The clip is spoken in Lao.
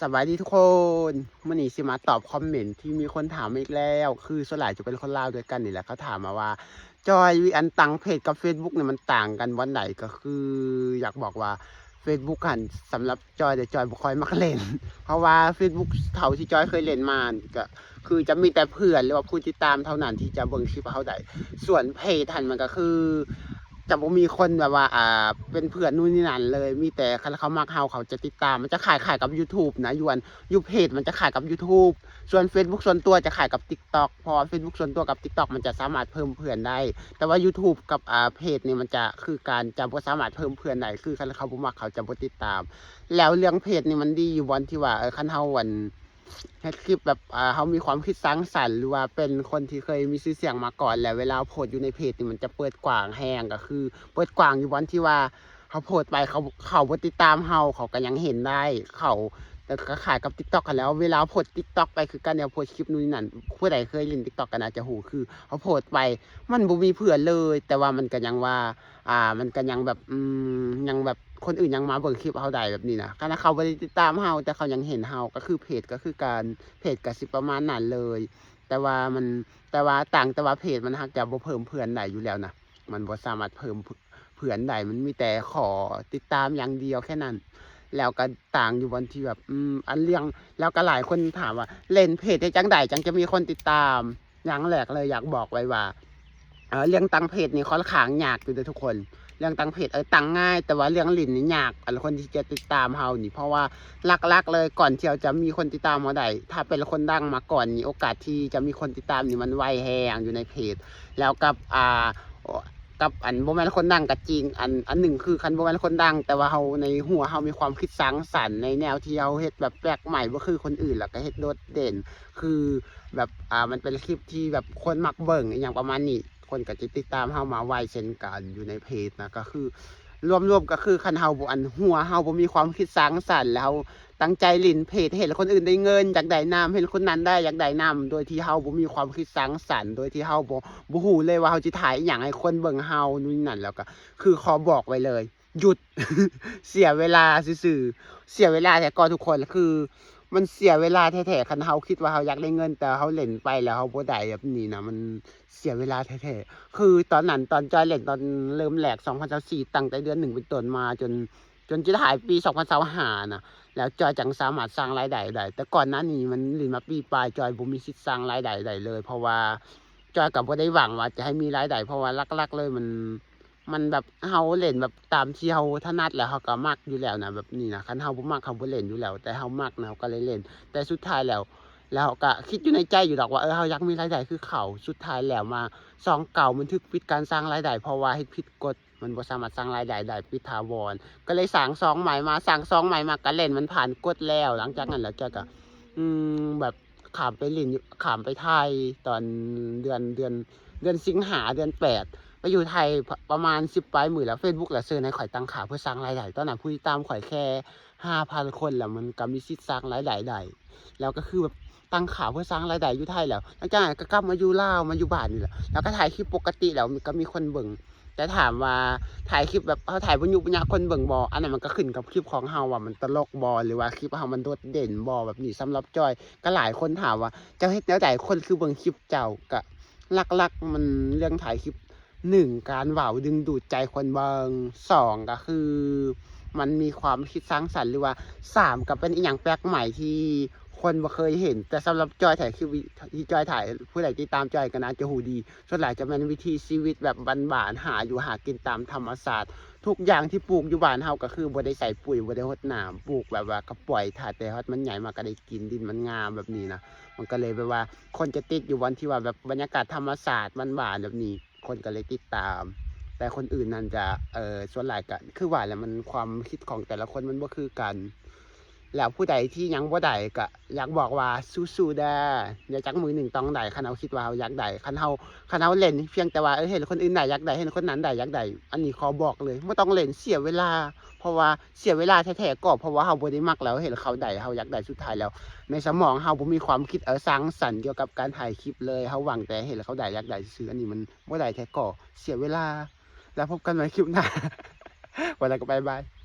ສະບາຍດີທຸກຄົນ, ມື້ນີ້ຊິມາຕອບຄອມເມັນທີ່ມີຄົນຖາມມາອີກແລ້ວ. ຄືສ່ວນຫຼາຍຈະເປັນຄົນລາວດ້ວຍກັນນີ້ແຫຼະ, ເຂົາຖາມມາວ່າ ຈອຍ ອັນຕັ້ງເພຈກັບເຟສບຸກນີ້ມັນຕ່າງກັນບ່ອນໃດ? ກໍຄືຢາກບອກວ່າເຟສບຸກຫັ້ນ ສຳລັບຈອຍແລ້ວ ຈອຍບໍ່ຄ່ອຍມັກຫຼິ້ນ, ເພາະວ່າເຟສບຸກເທົ່າທີ່ຈອຍເຄີຍຫຼິ້ນມາ ກໍຄືຈະມີແຕ່ເພື່ອນ ຫຼືວ່າຜູ້ຕິດຕາມເທົ່ານັ້ນທີ່ຈະເບິ່ງຄລິບເຮົາໄດ້. ສ່ວນເພຈຫັ້ນມັນກໍຄື ຈະບໍ່ມີຄົນແບບວ່າ ອ່າ ເປັນເພື່ອນນູ່ນນີ້ນັ້ນເລີຍ, ມີແຕ່ຄັນເຂົາມັກເຮົາ ເຂົາຈະຕິດຕາມ. ມັນຈະຄ້າຍໆກັບຢູທູບນະ, ຢູ່ອັນ ຢູ່ເພຈມັນຈະຄ້າຍກັບຢູທູບ, ສ່ວນເຟສບຸກສ່ວນຕົວຈະຄ້າຍກັບຕິກຕັອກ, ເພາະວ່າເຟສບຸກສ່ວນຕົວກັບຕິກຕັອກມັນຈະສາມາດເພີ່ມເພື່ອນໄດ້, ແຕ່ວ່າຢູທູບກັບ ອ່າ ເພຈນີ້ມັນຈະຄືກັນ, ຈະບໍ່ສາມາດເພີ່ມເພື່ອນໄດ້, ຄືຄັນເຂົາບໍ່ມັກ ເຂົາຈະບໍ່ຕິດຕາມ. ແລ້ວເລື່ອງເພຈນີ້ມັນດີຢູ່ບ່ອນທີ່ວ່າ ເອີ ຄັນເຮົາ ອັນ ເຮັດຄລິບແບບ ອ່າ ເຮົາມີຄວາມຄິດສ້າງສັນ ຫຼືວ່າເປັນຄົນທີ່ເຄີຍມີຊື່ສຽງມາກ່ອນ ແລ້ວເວລາເຮົາໂພສຢູ່ໃນເພຈນີ້ ມັນຈະເປີດກວ້າງແຮງ, ກໍຄືເປີດກວ້າງຢູ່ບ່ອນທີ່ວ່າເຮົາໂພສໄປ ເຂົາ ເຂົາບໍ່ຕິດຕາມເຮົາ ເຂົາກໍຍັງເຫັນໄດ້, ເຂົາ ແຕ່ຄ້າຍໆກັບຕິກຕັອກຫັ້ນແຫຼະ, ເວລາເຮົາໂພສຕິກຕັອກໄປຄືກັນ, ເຮົາໂພສຄລິບນູ່ນນີ້ນັ້ນ, ຜູ້ໃດເຄີຍຫຼິ້ນຕິກຕັອກກໍໜ້າຈະຮູ້, ຄືເຮົາໂພສໄປ ມັນບໍ່ມີເພື່ອນເລີຍ, ແຕ່ວ່າມັນກໍຍັງວ່າ ອ່າ ມັນກໍຍັງແບບ ອືມ ຍັງແບບ ຄົນອື່ນຍັງມາເບິ່ງຄລິບເຮົາໄດ້ແບບນີ້ນະ. ຂະໜາດເຂົາບໍ່ໄດ້ຕິດຕາມເຮົາ ແຕ່ເຂົາຍັງເຫັນເຮົາ, ກໍຄືເພຈກໍຄືກັນ, ເພຈກໍຊິປະມານນັ້ນເລີຍ. ແຕ່ວ່າມັນ ແຕ່ວ່າຕ່າງ ແຕ່ວ່າເພຈມັນຫາກຈະບໍ່ເພີ່ມເພື່ອນໄດ້ຢູ່ແລ້ວນະ, ມັນບໍ່ສາມາດເພີ່ມເພື່ອນໄດ້, ມັນມີແຕ່ຂໍຕິດຕາມຢ່າງດຽວແຄ່ນັ້ນ. ແລ້ວກໍຕ່າງຢູ່ບ່ອນທີ່ແບບ ອືມ ອັນເລື່ອງ ແລ້ວກໍຫຼາຍຄົນຖາມວ່າ ເຫຼັ້ນເພຈເຮັດຈັ່ງໃດຈັ່ງຈະມີຄົນຕິດຕາມ? ຢ່າງແລກເລີຍຢາກບອກໄວ້ວ່າ ເອີ ເລື່ອງຕັ້ງເພຈນີ້ຂ້ອນຂ້າງຍາກຢູ່ເດີທຸກຄົນ. ເລື່ອງຕັ້ງເພຈ ເອີ ຕັ້ງງ່າຍ, ແຕ່ວ່າເລື່ອງຫຼິ້ນນີ້ຍາກ, ອັນຄົນທີ່ຈະຕິດຕາມເຮົານີ້, ເພາະວ່າຫຼັກໆເລີຍ ກ່ອນທີ່ເຮົາຈະມີຄົນຕິດຕາມເຮົາໄດ້, ຖ້າເປັນຄົນດັງມາກ່ອນນີ້ ໂອກາດທີ່ຈະມີຄົນຕິດຕາມນີ້ມັນໄວແຮງຢູ່ໃນເພຈ. ແລ້ວກັບ ອ່າ ກັບອັນບໍ່ແມ່ນຄົນດັງກໍຈິງ, ອັນ ອັນໜຶ່ງຄືຄັນບໍ່ແມ່ນຄົນດັງ ແຕ່ວ່າເຮົາ ໃນຫົວເຮົາມີຄວາມຄິດສ້າງສັນ ໃນແນວທີ່ເຮົາເຮັດແບບແປກໃໝ່ ບໍ່ຄືຄົນອື່ນ ແລ້ວກໍເຮັດໂດດເດັ່ນ ຄືແບບ ອ່າ ມັນເປັນຄລິບທີ່ແບບຄົນມັກເບິ່ງ ອີ່ຫຍັງປະມານນີ້, ຄົນກໍຈະຕິດຕາມເຮົາມາໄວເຊັ່ນກັນ. ຢູ່ໃນເພຈນະ ກໍຄື ລວມໆກໍຄື ຄັນເຮົາບໍ່ ອັນ ຫົວເຮົາບໍ່ມີຄວາມຄິດສ້າງສັນ ແລ້ວເຮົາຕັ້ງໃຈຫຼິ້ນເພຈ ເຫັນຄົນອື່ນໄດ້ເງິນ ຢາກໄດ້ນຳ, ເຫັນຄົນນັ້ນໄດ້ ຢາກໄດ້ນຳ, ໂດຍທີ່ເຮົາບໍ່ມີຄວາມຄິດສ້າງສັນ ໂດຍທີ່ເຮົາບໍ່ ບໍ່ຮູ້ເລີຍວ່າເຮົາຊິຖ່າຍອີ່ຫຍັງໃຫ້ຄົນເບິ່ງເຮົາ ນູ່ນນີ້ນັ້ນ, ແລ້ວກໍຄືຂໍບອກໄວ້ເລີຍ ຢຸດ ເສຍເວລາຊື່ໆ ເສຍເວລາແທ້ກໍທຸກຄົນ. ຄືມັນເສຍເວລາແທ້ໆ ຄັນເຮົາຄິດວ່າເຮົາຢາກໄດ້ເງິນ ແຕ່ເຮົາຫຼິ້ນໄປແລ້ວເຮົາບໍ່ໄດ້ແບບນີ້ນະ ມັນເສຍເວລາແທ້ໆ. ຄືຕອນນັ້ນ ຕອນຈອຍຫຼິ້ນຕອນເລີ່ມແລກ ສອງພັນຊາວສີ່ ຕັ້ງແຕ່ເດືອນໜຶ່ງເປັນຕົ້ນມາ ຈົນ ຈົນຈະທ້າຍປີ ສອງພັນຊາວຫ້ານະ ແລ້ວຈອຍຈັ່ງສາມາດສ້າງລາຍໄດ້ໄດ້. ແຕ່ກ່ອນໜ້ານີ້ມັນຫຼິ້ນມາປີປາຍ ຈອຍບໍ່ມີສິດສ້າງລາຍໄດ້ໄດ້ເລີຍ ເພາະວ່າຈອຍກໍບໍ່ໄດ້ຫວັງວ່າຈະໃຫ້ມີລາຍໄດ້ ເພາະວ່າຫຼັກໆເລີຍມັນ ມັນແບບເຮົາຫຼິ້ນແບບຕາມທີ່ເຮົາຖະໜັດ ແລ້ວເຮົາກໍມັກຢູ່ແລ້ວນະ ແບບນີ້ນະ. ຄັນເຮົາບໍ່ມັກ ເຮົາບໍ່ຫຼິ້ນຢູ່ແລ້ວ, ແຕ່ເຮົາມັກນະ ເຮົາກໍເລີຍຫຼິ້ນ. ແຕ່ສຸດທ້າຍແລ້ວ ແລ້ວເຮົາກໍຄິດຢູ່ໃນໃຈຢູ່ດອກວ່າ ເອີ ເຮົາຢາກມີລາຍໄດ້ຄືເຂົາ. ຊ່ວງທ້າຍແລ້ວມາ ຊ່ອງເກົ່າມັນຖືກປິດການສ້າງລາຍໄດ້ ເພາະວ່າເຮັດຜິດກົດ ມັນບໍ່ສາມາດສ້າງລາຍໄດ້ໄດ້ ປິດຖາວອນ. ກໍເລີຍສ້າງຊ່ອງໃໝ່ມາ ສ້າງຊ່ອງໃໝ່ມາ ກໍຫຼິ້ນມັນຜ່ານກົດແລ້ວ. ຫຼັງຈາກນັ້ນແລ້ວ ຈອຍກໍ ອືມ ແບບ ຂ້າມໄປຫຼິ້ນ ຂ້າມໄປໄທຕອນເດືອນ ເດືອນ ເດືອນສິງຫາ ເດືອນແປດ ໄປຢູ່ໄທປະ ປະມານສິບປາຍມື້ ແລ້ວເຟສບຸກລະເຊີນໃຫ້ຂ້ອຍຕັ້ງຄ່າເພື່ອສ້າງລາຍໄດ້. ຕອນນັ້ນຜູ້ຕິດຕາມຂ້ອຍແຄ່ຫ້າພັນຄົນ ແລ້ວມັນກໍມີສິດສ້າງລາຍໄດ້ໄດ້ ແລ້ວກໍຄືແບບຕັ້ງຄ່າເພື່ອສ້າງລາຍໄດ້ຢູ່ໄທແລ້ວ. ຫຼັງຈາກນັ້ນກໍກັບມາຢູ່ລາວ ມາຢູ່ບ້ານນີ້ແຫຼະ ແລ້ວກໍຖ່າຍຄລິບປົກກະຕິ ແລ້ວກໍມີຄົນເບິ່ງ. ແຕ່ຖາມວ່າຖ່າຍຄລິບແບບເຮົາຖ່າຍບໍ່ຍຸບະຍະຄົນເບິ່ງບໍ່? ອັນນັ້ນມັນກໍຂຶ້ນກັບຄລິບຂອງເຮົາວ່າມັນຕະຫຼົກບໍ່ ຫຼືວ່າຄລິບເຮົາມັນໂດດເດັ່ນບໍ່ ແບບນີ້. ສຳລັບຈອຍ ກໍຫຼາຍຄົນຖາມວ່າ ເຈົ້າເຮັດແນວໃດຄົນຄືເບິ່ງຄລິບເຈົ້າ? ກໍຫຼັກໆມັນເລື່ອງຖ່າຍຄລິບ ໜຶ່ງ ການເວົ້າດຶງດູດໃຈຄົນເບິ່ງ, ສອງ ກໍຄືມັນມີຄວາມຄິດສ້າງສັນ ຫຼືວ່າ ສາມ ກໍເປັນອີ່ຫຍັງແປກໃໝ່ທີ່ຄົນບໍ່ເຄີຍເຫັນ. ແຕ່ສຳລັບຈອຍ ຖ້າຄືທີ່ຈອຍຖ່າຍ ຜູ້ໃດຕິດຕາມຈອຍກໍໜ້າຈະຮູ້ດີ ສ່ວນຫຼາຍຈະແມ່ນວິຖີຊີວິດແບບບ້ານໆ ຫາຢູ່ຫາກິນຕາມທຳມະຊາດ. ທຸກຢ່າງທີ່ປູກຢູ່ບ້ານເຮົາກໍຄືບໍ່ໄດ້ໃສ່ປຸ໋ຍ ບໍ່ໄດ້ຫົດນ້ຳ ປູກແບບວ່າກໍປ່ອຍ ຖ້າແຕ່ຮອດມັນໃຫຍ່ມາກໍໄດ້ກິນ ດິນມັນງາມແບບນີ້ນະ. ມັນກໍເລີຍແບບວ່າຄົນຈະຕິດຢູ່ບ່ອນທີ່ວ່າແບບບັນຍາກາດທຳມະຊາດບ້ານໆແບບນີ້ ຄົນກໍເລີຍຕິດຕາມ. ແຕ່ຄົນອື່ນນັ້ນຈະ ເອີ ສ່ວນຫຼາຍກໍຄືວ່າແຫຼະ ມັນຄວາມຄິດຂອງແຕ່ລະຄົນມັນບໍ່ຄືກັນ. ແລ້ວຜູ້ໃດທີ່ຍັງບໍ່ໄດ້ກໍຢາກບອກວ່າສູ້ໆເດີ້ ດຽວຈັກມື້ໜຶ່ງຕ້ອງໄດ້ ຄັນເຮົາຄິດວ່າເຮົາຢາກໄດ້. ຄັນເຮົາ ຄັນເຮົາຫຼິ້ນພຽງແຕ່ວ່າ ເອີ ເຫັນຄົນອື່ນໄດ້ຢາກໄດ້ ເຫັນຄົນນັ້ນໄດ້ຢາກໄດ້ ອັນນີ້ຂໍບອກເລີຍ ບໍ່ຕ້ອງຫຼິ້ນ ເສຍເວລາ. ເພາະວ່າເສຍເວລາແທ້ໆ ກໍເພາະວ່າເຮົາບໍ່ໄດ້ມັກ ແລ້ວເຫັນເຂົາໄດ້ ເຮົາຢາກໄດ້. ສຸດທ້າຍແລ້ວໃນສະໝອງເຮົາບໍ່ມີຄວາມຄິດ ເອີ ສ້າງສັນກ່ຽວກັບການຖ່າຍຄລິບເລີຍ ເຮົາຫວັງແຕ່ເຫັນເຂົາໄດ້ຢາກໄດ້ຊື່ໆ. ອັນນີ້ມັນບໍ່ໄດ້ແທ້ກໍເສຍເວລາ. ແລ້ວພົບກັນໃໝ່ຄລິບໜ້າ ວ່າແລ້ວກໍບາຍບາຍ.